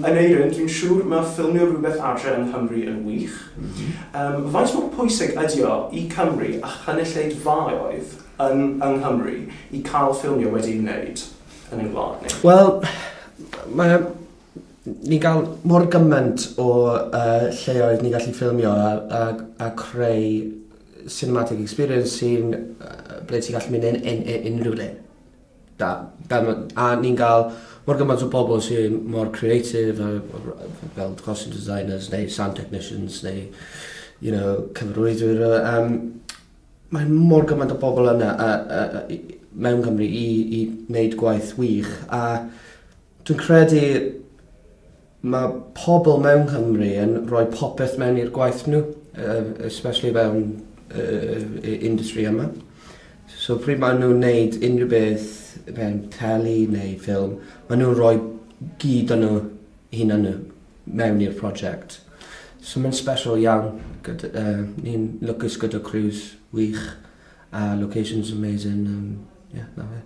Aneurin, dwi'n siŵr mae ffilmio rhywbeth adre yng Nghymru yn wych. Faint mor pwysig ydi o i Cymru a chynulleidfaoedd yn yng Nghymru i cael ffilmio wedi'i wneud yn ein gwlad ni? Wel, mae ni'n gael mor gymaint o lleoedd ni'n gallu ffilmio a creu cinematic experience sy'n ble ti'n gallu mynd unrhyw le. Da, da, a ni'n gael mor gymaint o bobl sy'n mor creative, a, fel costume designers neu sound technicians neu cyfarwyddwyr. Mae mor gymaint o bobl yna mewn Cymru i wneud gwaith wych. A dwi'n credu mae pobl mewn Cymru yn rhoi popeth mewn i'r gwaith nhw, especially mewn industry yma. So pryd maen nhw'n wneud unrhyw beth mewn teli neu ffilm, maen nhw'n rhoi gyd o'n nhw hunan nhw mewn i'r prosiect. So mae'n special iawn. Ni'n lwcus gyda crews wych a locations amazing. Yeah, na fe.